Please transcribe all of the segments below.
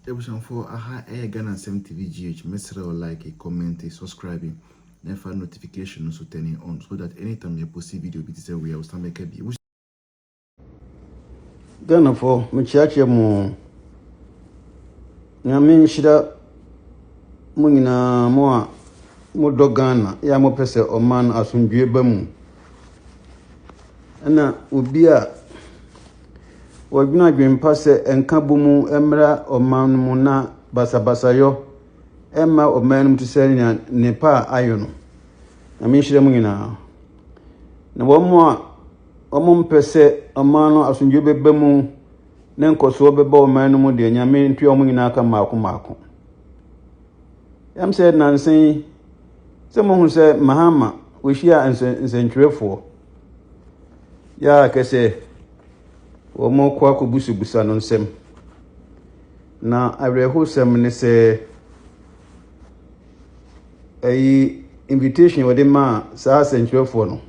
Abusuafoɔ aha ɛyɛ Ghana Nsɛm TV GH mesrɛ wo like, comment, subscribe na ɛfa notification no so turn on so that anytime yɛ post video bi te sɛ wei a wo san bɛka bi. Ghanafoɔ, mekyeakyea mo. Nyame nhyira mo nyinaa mo a modɔ Ghana yɛ a mopɛ sɛ ɔman no asomdwoe ba mu. Ɛna obi a wɔdwene adwempa sɛ nkabom mmra ɔman no mu na basabasayɔ mma ɔman no mu te sɛ nea nnepa a ayɔ no. Nyame nhyira mo nyinaa. Na wɔn a wɔmpɛ sɛ ɔman no asomdwoe bɛba mu ne nkɔsoɔ bɛba ɔman no mu deɛ, Nyame ntua wɔn nyinaa ka mmaako mmaako. Ɛm sɛ nnansa yi, sɛ mohu sɛ Mahama wɔhyia nsɛntwerɛfoɔ yɛ a kɛ sɛ wɔkɔ akɔbusabusa no nsɛm. Na awerɛhosɛm ne sɛ ɛyi invitation wɔde maa saa nsɛntwerɛfoɔ no,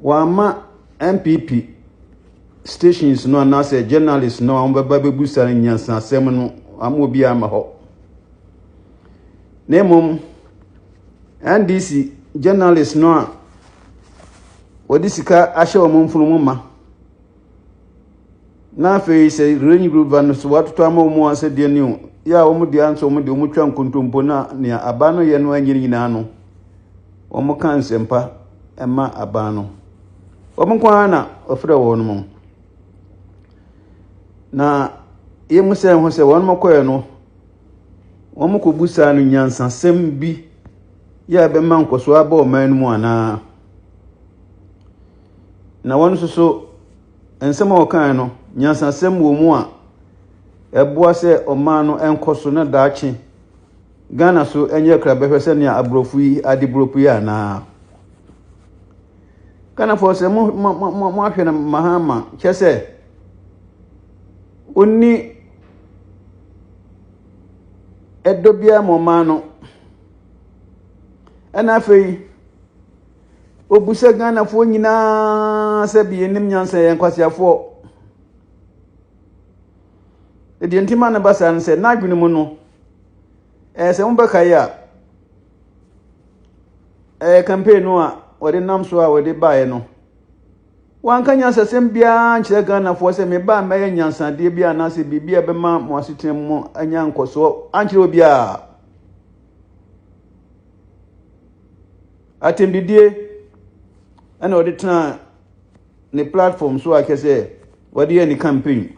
wɔamma NPP stations no anaasɛ journalists no a wɔbɛba bɛbusa no nyansasɛm no, wɔamma obiara amma hɔ. Na mmom NDC journalists no a wɔde sika ahyɛ wɔn mfono mu ma, na afei sɛ Range Rover no so wɔatoto ama wɔn a sɛdeɛ ne o, yɛ a wɔn deɛ nso wɔn deɛ wɔtwa nkontompo na nea aban no yɛ no anyɛ nyinaa no, wɔka nsɛmpa ma aban no. Wɔn nko ara na wɔfrɛ wɔn mo. Na yɛmu sɛ ho sɛ wɔn kɔɛ no, wɔn kɔbusaa no nyansasɛm bi yɛ a ɛbɛma nkɔsoɔ aba ɔman no mu anaa. Na wɔn nso so, nsɛm a wɔkae no, nyansasɛm wɔ mu a ɛboa sɛ ɔman no nkɔ so na daakye Ghana so nyɛ krabɛhwɛ sɛnea aborɔfo yi ade borɔfo yi anaa. Ghanafoɔ sɛ mo mo mo mo ahwɛ no Mahama kyɛ sɛ ɔnni ɛdɔ biara ma ɔman no. Ɛna afei ɔbu sɛ Ghanafoɔ nyinaa sɛ bi yɛnim nyansa yɛn nkwaseafoɔ. Deɛ nti ma no ba saa no sɛ n'adwene mu no ɛyɛ sɛ mobɛkae a ɛyɛ campaign no a wɔde nam so a wɔde baeɛ no wanka nyansasɛm biara nkyerɛ Ghanafoɔ sɛ meba a mɛyɛ nyansadeɛ bi anaasɛ biribi a ɛbɛma mo asetena mu anya nkɔsoɔ ankyerɛ obiara. Atɛmdidie ɛna ɔde tena ne platform so a kyerɛ sɛ wɔde yɛ ne campaign.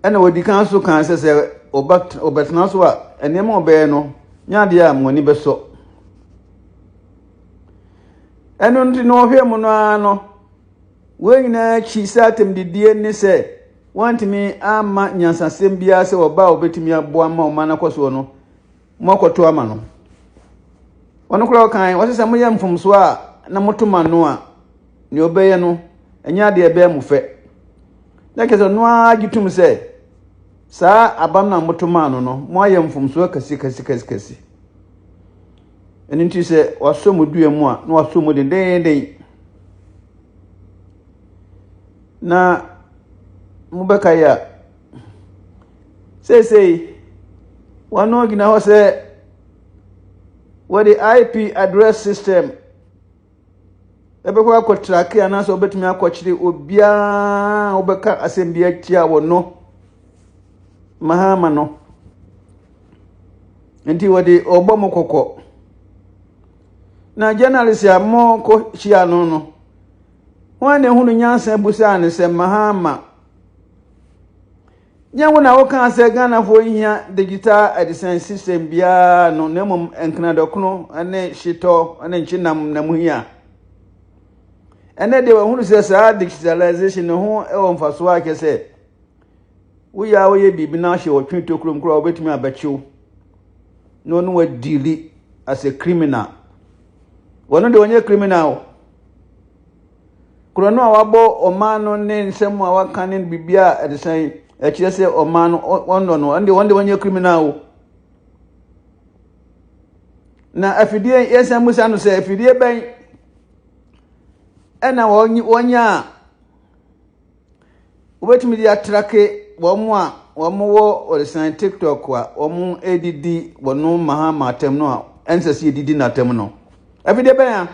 Ɛna wɔdi kan so kan sɛ sɛ ɔbɛtena so a nneɛma a ɔbɛyɛ no nyɛ adeɛ a mo ani bɛsɔ. Ɛno nti na ɔhwɛ mu no ara no, wɔn nyinaa akyi sɛ atɛmdidie ne sɛ wɔantumi amma nyansasɛm biara sɛ ɔba a ɔbɛtumi aboa ma ɔman no akɔ soɔ no, moakɔto ama no. Ɔno koraa ɔkae, ɔse sɛ moyɛ mfomsoɔ a na moto ma no a, nea ɔbɛyɛ no, ɛnyɛ adeɛ ɛbɛyɛ mo fɛ. Na kyerɛ sɛ ɔno ara gye tom sɛ saa aba no a moto maa no no, moayɛ mfomsoɔ kɛse kɛse kɛse kɛse. Ɛno nti sɛ wasɔ mo dua mu a, na wasɔ mu dendeenden. Na mobɛkae a, seesei wɔn gyina hɔ sɛ wɔde IP address system ɛbɛkɔ akɔtrake anaasɛ wɔbɛtumi akɔkyere obiara a wɔbɛka asɛm bi atia wɔn no Mahama no. Nti wɔde ɔbɔ mo kɔkɔ. Na journalist a mokɔ hyia no no, wɔn na ehunu nyansa busaa no sɛ Mahama Nyɛ wo na wokaa sɛ Ghanafoɔ nhia digital adesɛn system biara no na mmom nkenadɔkono ne hyetɔ ne nkyenam na mohia. Ɛnɛ deɛ wahunu sɛ saa digitalization no ho wɔ mfasoɔ a kyɛ sɛ woyɛ a woyɛ biribi na ahyɛ ɔtwe tokurom koraa wobɛtumi abɛkyew na ɔne wadili as a criminal. Wɔno deɛ ɔnyɛ criminal o. Korɔno a wabɔ ɔman no ne nsɛm a waka ne biribi a ɛte sɛn ɛkyerɛ sɛ ɔman no wɔnnɔ no ɛnde wɔn de wɔnyɛ criminal o. Na afidie yɛsan musa no sɛ afidie bɛn ɛna wɔnya a wobɛtumi de atrake. wɔn a wɔwɔ wɔdesan TikTok a wɔredidi wɔn Mahama atɛm no a ɛnsɛ sɛ yɛdidi n'atɛm no. Afidie bɛn a?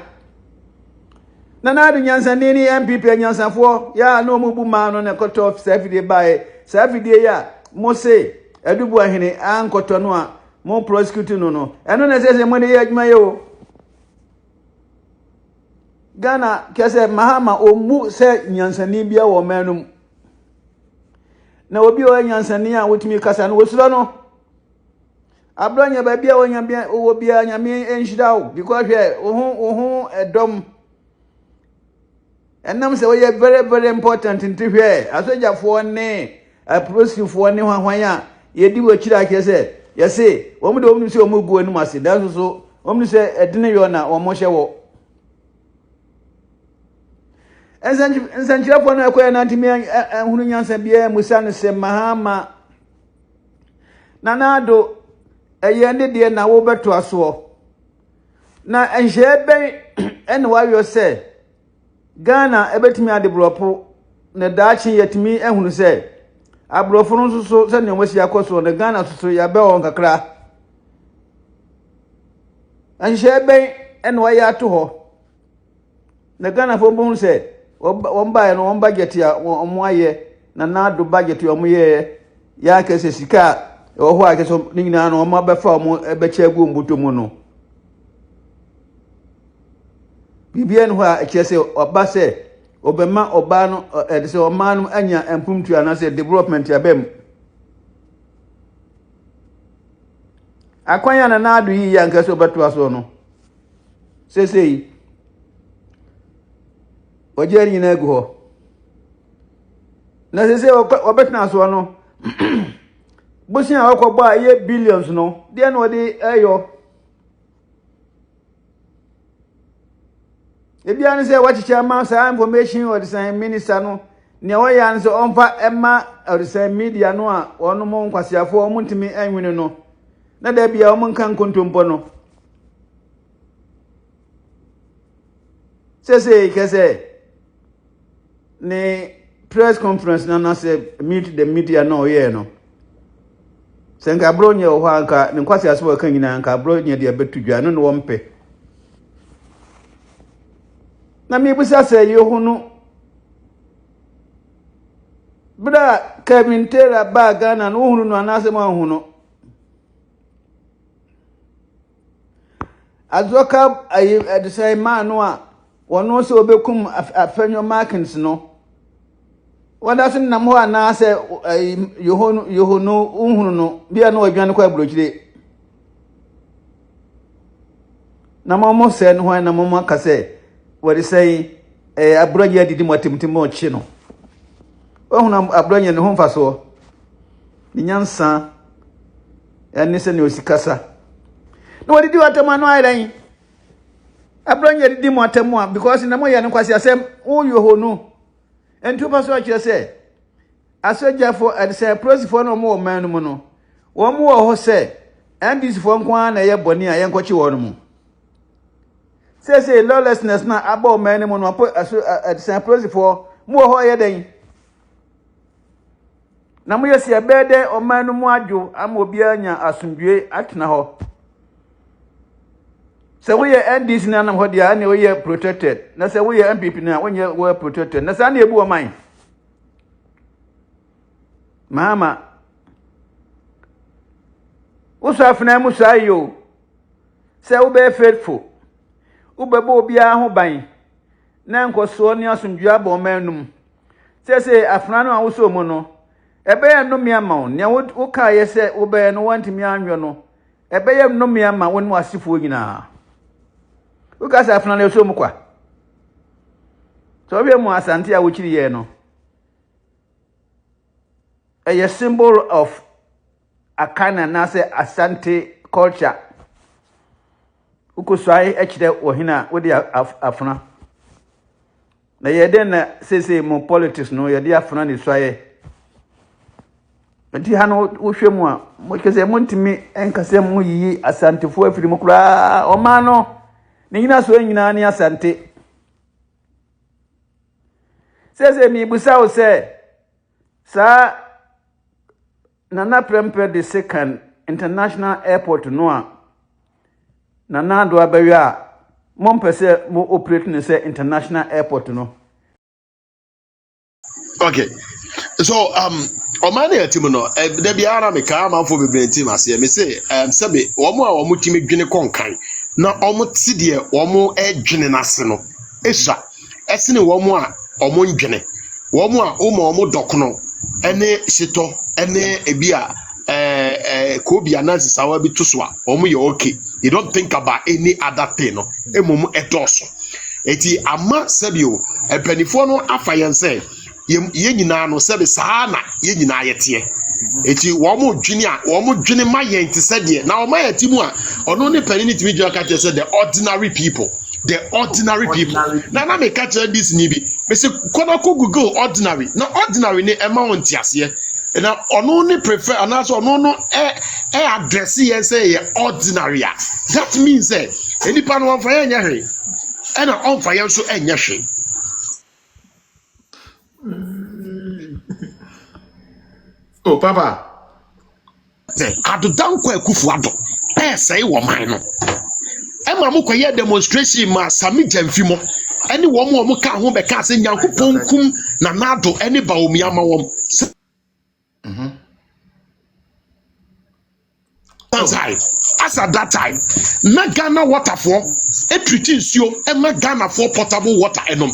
Nana Addo nyansani ne NPP anyansafoɔ yɛ a na wɔn bu maa no na ɛkɔtɔ saa afidie baeɛ. Saa afidie yi a mo se Adubu Ahene ankɔtɔ no a mo prosecute no no, ɛno na ɛsɛ sɛ mo de yɛ adwuma yɛ o. Ghana kyerɛ sɛ Mahama ɔmmu sɛ nyansani bia wɔ ɔman no mu. Na obi a ɔyɛ nyansani a wotumi kasa no wɔsuro no. Aberɛ nyɛ baabi a wɔnya bia wɔ biara nyame nhyira wo because hwɛ wo ho wo ho ɛdɔm. Ɛnam sɛ woyɛ very very important nti hwɛ asogyafoɔ ne apolisifoɔ ne hwanhwan a yɛdi wɔ akyiri a kyerɛ sɛ yɛse wɔn de wɔn nim sɛ wɔn gu anim ase nanso so wɔn nim sɛ ɛdene yɔ na wɔn hyɛ wɔ nsɛnkyerɛfoɔ no ɛkɔyɛ nantumi nhunu nyansa biara musa no sɛ Mahama Nana Addo ɛyɛ ne deɛ na wobɛtoa soɔ na nhyɛɛ bɛn ɛna wayɔ sɛ Ghana ɛbɛtumi ade borɔfo na daakye yɛtumi ahunu sɛ aborɔfo no nso so sɛnea wɔn asi akɔ soɔ no Ghana nso so yɛabɛ wɔn kakra. Nhyehyɛe bɛn ɛna wɔayɛ ato hɔ na Ghanafoɔ bɛhunu sɛ wɔn baeɛ no wɔn budget a wɔn ayɛ na naado budget a wɔn yɛɛ yɛ akɛ sɛ sika a ɛwɔ hɔ a akɛ sɛ ne nyinaa no wɔn abɛfa wɔn ɛbɛkyɛ agu wɔn bɔtɔ mu no. Biribiara nni hɔ a ɛkyerɛ sɛ ɔba sɛ ɔbɛma ɔbaa no ɛde sɛ ɔman no anya mpomtu anaasɛ development aba mu. Akwan a Nana Addo yi yɛ anka sɛ ɔbɛtoa soɔ no, seesei wɔgye ne nyinaa agu hɔ. Na seesei ɔbɛtena soɔ no, bosia a ɔkɔbɔ a ɛyɛ billions no, deɛ na ɔde ɛyɔ. Ebia ne sɛ wɔakyekyɛ ama saa information ɔdesan minister no nea wɔyɛ ara ne sɛ ɔmfa ɛma ɔdesan media no a wɔn nkwaseafoɔ wɔn ntumi nwene no na da bia wɔn nka nkontompɔ no sɛsɛ kɛsɛ Ne press conference no anaasɛ meet the media na ɔyɛɛ no sɛ nka aborɔ nyɛ wɔ hɔ a nka ne nkwasi asɛm a ɔka nyinaa nka aborɔ nyɛ deɛ ɛbɛto dwa no na wɔmpɛ na mebisa sɛ yɛhu no berɛ a Kevin Taylor baa Ghana no wohunu no anaasɛ moanhu no Azɔka ayi ɛde sɛ maa no a Wɔno sɛ wɔbɛkum Afenyo Markins no, wɔda so nam hɔ anaasɛ Yoho Yoho no wohunu no bia na wadwane kɔ aburokyire. Na mo mo sɛ no hwan na mo aka sɛ wɔde sɛn ɛɛ aburonyɛ adidi mo atemtem mo kye no. Wɔhunu aburonyɛ ne ho mfasoɔ, ne nyansa ɛne sɛnea ɔsi kasa. Na wɔdidi wɔn atam ano ayɛ dɛn? Ɛberɛ nyɛ didi mo atɛm a because na moyɛ no nkwasi asɛm woyɛ hɔ no nti wopɛ so akyerɛ sɛ asogyafoɔ ɛde sɛ polisifoɔ na wɔn wɔ man no mu no wɔn wɔ hɔ sɛ NDC foɔ nko ara na ɛyɛ bɔne a yɛnkɔkye wɔn mu sɛsɛ lawlessness na abɔ ɔman no mu no apo ɛso ɛde sɛ polisifoɔ mo wɔ hɔ yɛ dɛn Na moyɛ sɛ ɛbɛyɛ dɛ ɔman no mu adwo ama obiara anya asomdwoe atena hɔ. Sɛ woyɛ NDC na anam hɔ deɛ ɛne woyɛ protected. Na sɛ woyɛ NPP na wonyɛ wɔyɛ protected. Na saa na ebu ɔman. Mahama. Wosɔ afena mu saa yi o. Sɛ wobɛyɛ faithful. Wobɛbɔ obiara ho ban. Na nkɔsoɔ ne asomdwoe aba ɔman no mu. Seesei afena no a wosɔɔ mu no, ɛbɛyɛ nnome ama wo. Nea wokaeɛ sɛ wobɛyɛ no woantumi anwɔ no, ɛbɛyɛ nnome ama wo ne w'asefoɔ nyinaa. Woka sɛ afena no ɛsɔ mu kwa. Sɛ wohwɛ mu asante a wokyiri yɛɛ no, ɛyɛ symbol of Akan anaasɛ Asante culture. Wokɔsuae kyerɛ ɔhene a wode afena. Na yɛ dɛn na seesei mo politics no yɛde afena ne suayɛ? Nti ha no wohwɛ mu a, mo kyerɛ sɛ montumi nka sɛ moyiyi Asantefoɔ afiri mu koraa. Ɔman no ne nyinasoɔ nyinaa ne Asante. Seesei mebisa wo sɛ saa. Nana Prempeh the Second International Airport no a Nana Addo abɛyɛ a mompɛ sɛ mo operate no sɛ international airport no. Okay, so ɔman no yɛ ti mu no, da biara na meka amanfoɔ bebree ntim aseɛ. Me se sɛbe wɔn a wɔn tumi dwene kɔ nkan na wɔn te deɛ wɔn dwene n'ase no esua ɛsene wɔn a wɔn ndwene, wɔn a wɔma wɔn dɔkono ɛne hyetɔ ɛne ebi a ɛɛ ɛɛ koobi anaa nsisawa bi to so a wɔn yɛ okay. They don't think about any other thing no, emom ɛdɔɔso. Eti ama sɛbi o, mpanimfoɔ no afa yɛn sɛ yɛn nyinaa no, sɛbi, saa na yɛn nyinaa yɛteɛ. Eti wɔn dwene a wɔn dwene ma yɛn te sɛ deɛ na wɔn ayɛ ti mu a ɔno ne panin ne tumi gyina ka kyerɛ sɛ the ordinary people, the ordinary people. Ordinary. Na meka kyerɛ this ni bi, mesi kɔnɔ kɔ Google ordinary na ordinary ne ɛma wɔn ti aseɛ na ɔno ne prefer anaasɛ ɔno no ɛ address yɛn sɛ yɛ ordinary a, that means sɛ nipa no wɔnfa yɛn nyɛ hwee, ɛna ɔnfa yɛn nso ɛnyɛ hwee. Oh, Papa. Sɛ Addo Dankwa Akufo Addo ɛɛsɛe wɔ man no, ɛma mo kɔyɛ demonstration ma Sammy Gyamfi mo ɛne wɔn a wɔn ka ho bɛka sɛ Nyankopɔn kum Nana Addo ɛne Bawumia ma wɔn time. As at that time na Ghana Waterfoɔ etreat nsuo ɛma Ghanafoɔ potable water ɛnom,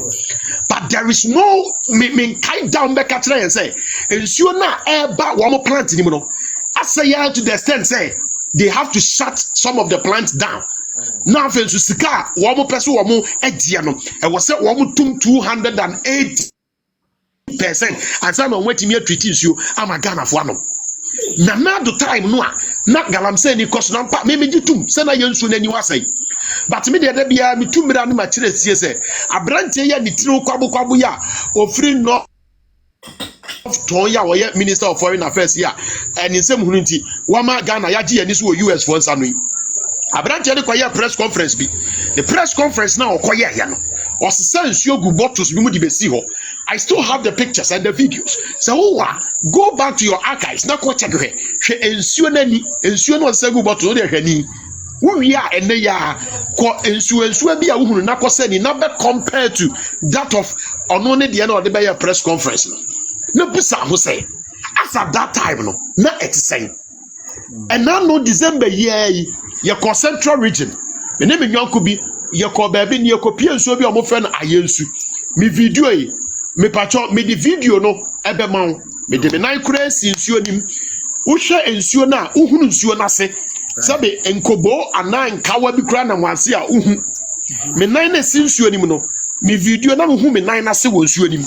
but there is no me nkae down bɛka kyerɛ yɛn sɛ nsuo na ɛɛba wɔn plant ni mu no asɛ yɛn to the extent sɛ they have to shut some of the plants down. Na afei nso sika a wɔn pɛ so wɔn ɛdeɛ no, ɛwɔ sɛ wɔn tum 208% ansa na wɔn atumi atreat nsuo ama Ghanafoɔ anom. Na nado time no a na galamsey ni kɔ so na mpa mímí gye tum sɛ na yɛ nsuo n'ani wasɛe, but mi deɛ, dɛ biara mi tu mmira no ma kyerɛ sie sɛ aberanteɛ yi a ne tiri kwabokwabo yi a ofiri nɔ tɔn yi a wɔyɛ Minister of Foreign Affairs yi a ɛne nsɛm hunu nti wama Ghana yagye yɛn ani so wɔ US foɔ nsa no yi, aberanteɛ no kɔyɛ press conference bi. The press conference na ɔkɔyɛ yɛ no, ɔsesa nsuo gu bottles bi mu de besi hɔ. I still have the pictures and the videos. Sɛ wowɔ a, go back to your archives na kɔ check. Hwɛ nsuo n'ani, nsuo no ɔsesa gu bottles no de, hwɛ ni wowie a, ɛnɛ yɛ a kɔ nsuo nsuo bi a wohunu na kɔ sɛ ni na bɛ compare to that of ɔno ne deɛ na ɔde bɛyɛ press conference no, na bisa ho sɛ as at that time no na ɛte sɛn. Ɛna no December yia yi, yɛkɔ Central Region, me ne me nyɔnko bi yɛkɔ baabi ne yɛkɔpie nsuo bi a wɔfrɛ no Ayɛnsu. Me video yi, mepatwɔ, mede video no ɛbɛma wo. Mede me nan koraa si nsuo nim. Wohwɛ nsuo no a, wohunu nsuo no ase sɛbe nkoboo anaa nkawa bi koraa nam ase a wohu. Me nan no si nsuo nim no, me video na mehu me nan n'ase wɔ nsuo nim.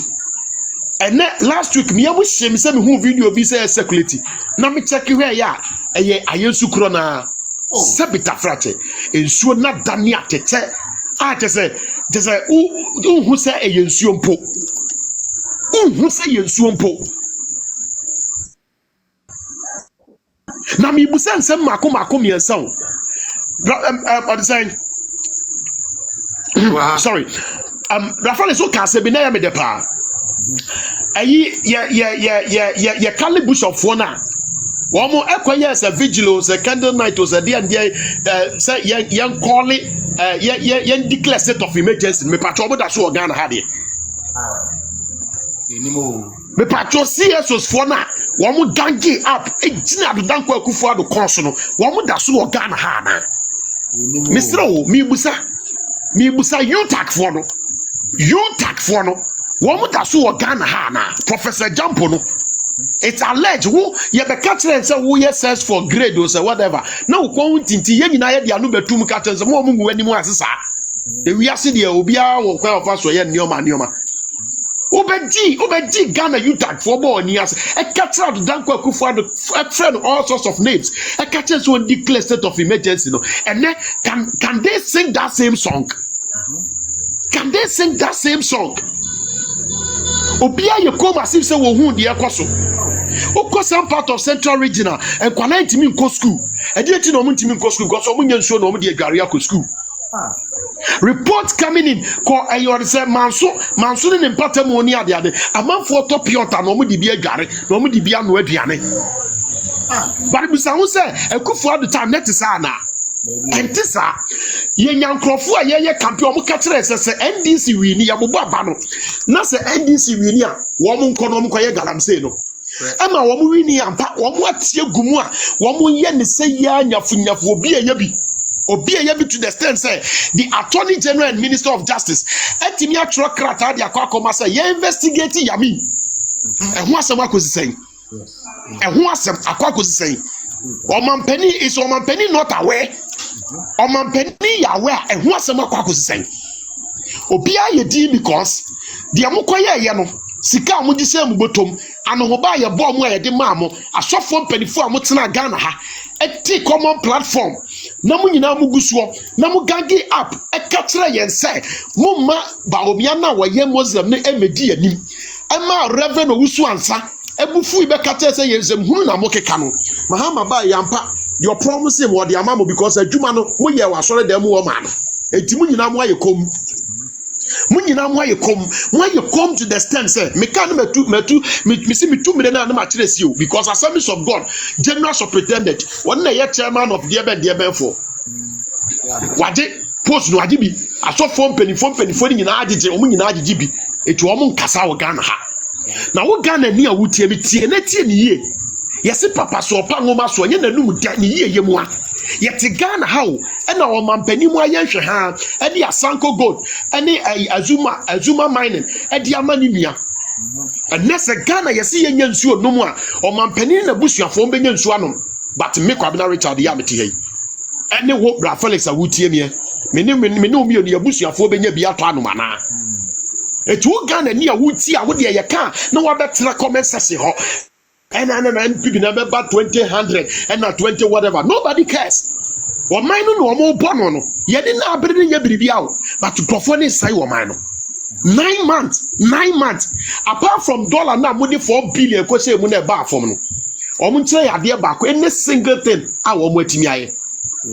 Ɛnɛ last week mea mu hyɛ me sɛ mehu video bi sɛ ɛcirculate na mekyɛke hwɛ yɛ a, ɛyɛ Ayɛnsu korɔ naa. Sɛbi tafrakyɛ, nsuo na dane atɛkyɛ a kyɛ sɛ wohu sɛ ɛyɛ nsuo mpo, wohu sɛ ɛyɛ nsuo mpo. Na mebusa nsɛm mmaako mmaako mmiɛnsa o. Ɔde sɛn? Sorry, Rafael so ka asɛm bi na ɛyɛ me dɛ paa. Ɛyi yɛ Catholic bishopfoɔ no a wɔn ɛkɔ yɛ sɛ vigil o, sɛ candle night o, sɛ deɛ deɛ sɛ yɛn call yɛn declare state of emergency, mepatwa, wɔn da so wɔ Ghana ha deɛ? Enim o. Mepatwa, CSOs foɔ no a wɔn gang up gyina Addo Dankwa Akufo Addo kɔn so no, wɔn da so wɔ Ghana ha anaa? Enim o. Mesrɛ o, mibusa UTAG foɔ no, UTAG foɔ no, wɔn da so wɔ Ghana ha anaa? Professor Gyampo no, it's alleged wo yɛbɛka kyerɛ sɛ woyɛ search for grade o, sɛ whatever, na wo kɔn ho ntinti. Yɛn nyinaa yɛde ano bɛtum ka kyerɛ sɛ mo a mo ngu anim ase saa. Ewiase deɛ, obiara wɔ kwan a ɔfa so yɛ nneɛma nneɛma. Wobɛgye Ghana UTAG foɔ bɔ ɔni ase ɛka kyerɛ Addo Dankwa Akufo Addo, ɛfrɛ no all sorts of names, ɛka kyerɛ sɛ wɔn declare state of emergency no, ɛnɛ can they sing that same song? Can they sing that same song? Obiara yɛ kom as if sɛ wɔn hu deɛ ɛkɔ so. Wokɔ some part of Central Region a, nkwadaa ntumi nkɔ school. Ɛdeɛ ti na wɔn ntumi nkɔ school? Because wɔn nyɛ nsuo na wɔn de adware akɔ school. Report coming in kɔ ɛyɛ ɔde sɛ Manso ne ne mpata mu ne adeade, amanfoɔ tɔ pure water na wɔn de bi adware na wɔn de bi anoa aduane. But bisa ho sɛ, Akufo Addo time ne te saa anaa? Ɛnte saa. Yɛnya nkurɔfoɔ a yɛyɛ campaign, wɔn ka kyerɛ sɛ NDC win, yɛbobɔ aba no na sɛ NDC win a, wɔn nkɔ na wɔn nkɔyɛ galamsey no. Ɛma wɔn win ampa, wɔn atie gu mu a wɔn yɛ ne sɛ yɛ nyafunyafu. Obi a yɛ bi, obi a yɛ bi, to the extent sɛ the Attorney General and Minister of Justice ɛtumi atwerɛ krataa de akɔ akɔma sɛ yɛ investigate Yamin. Ɛho asɛm akɔsi sɛn? Ɛho asɛm akɔsi sɛn? Ɔmampanin is ɔmampanin not aware? Ɔmampanin yɛ aware a, ɛho asɛm akɔsi sɛn? Obiara yɛ din because deɛ mokɔyɛ yɛ no, sika a mogye sɛ mu bɔtɔm anohoba a yɛbɔɔ mo a yɛde maa mo asɔfoɔ mpanimfoɔ a motena Ghana ha, ɛte common platform na mo nyinaa mo gu soɔ na mo gang up ɛka kyerɛ yɛn sɛ momma Bawumia no a wɔyɛ Muslim no ɛmɛdi anim. Ɛma Reverend Owusu Ansa ebufu yi bɛka kyerɛ sɛ yɛn nsɛm hunu na mo keka no. Mahama baa yampa deɛ ɔpromise mu ɔde ama mo because adwuma no moyɛ wɔ asɔre dan mu wɔ maa no. Eti mo nyinaa mo ayɛ kom, mo nyinaa mo ayɛ kom, mo ayɛ kom to the extent sɛ meka no matu mesi metu mmiri no a ne ma kyerɛ si o, because Assemblies of God General Superintendent, wɔn na ɛyɛ chairman of deɛ bɛn fo, wagye post no, wagye bi. Asɔfoɔ mpanimfoɔ no nyinaa agyegye, wɔn nyinaa agyegye bi. Etu wɔn nkasa wɔ Ghana ha. Na wo Ghana ni a wotie mi, tie na tie ne yie. Yɛsi papa so ɔpa nwoma so ɔnyɛ n'anum da ne yie yɛ mu a yɛte Ghana ha o. Ɛna ɔmampanin mu ayɛ nhwɛ ha, ɛde Asanko Gold ɛne ɛyi Azuma Mining ɛde ama ne nua. Ɛnɛ sɛ Ghana yɛsi yɛnya nsuo nom a, ɔmampanin na busuafoɔ bɛnya nsuo anom. But me Kwabena Richard yɛ a mete ha yi, ɛne wo Bra Felix a wotie miɛ, me ne wo mmienu yɛ busuafoɔ bɛnya bi atɔ anom anaa? Etu wo Ghana ni a wotie a, wodeɛ yɛka na wabɛtena comment section hɔ, ɛna NPP na bɛba 2000 ɛna 20 whatever. Nobody cares. Ɔman no na wɔn bɔ no, yɛde na abere ne nyɛ biribi awo, but nkurɔfoɔ ne nsae wɔman no. 9 months, 9 months, apart from dollar na mo de 4 billion kɔhyɛ mu na ɛbaa fam no, wɔn nkyerɛ yɛ adeɛ baako, any single thing a wɔn atumi ayɛ.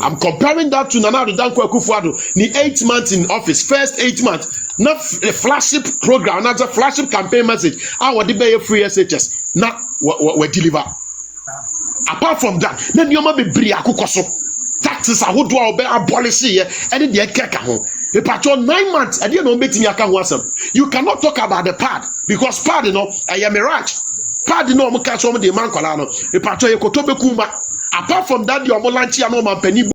I'm comparing that to Nana Addo Dankwa Akufo-Addo ni 8 months in office, first 8 months na flagship program na flagship campaign message a wɔde bɛyɛ free SHS na wɔ deliver. Apart from that, na nneɛma bebree akokɔ so, taxes ahodoɔ a wɔbɛ abolish yɛ ɛne deɛ ɛkeka ho. Ìpàtɔ 9 months, ɛdeɛ na wɔn bɛtumi aka ho asɛm? You cannot talk about the pad because pad no ɛyɛ mirage. Pad no wɔn ka so wɔn de ma nkwadaa no, ìpàtɔ yɛ koto bɛkum ma. Apart from that, deɛ wɔn launch ya na wɔn mpanin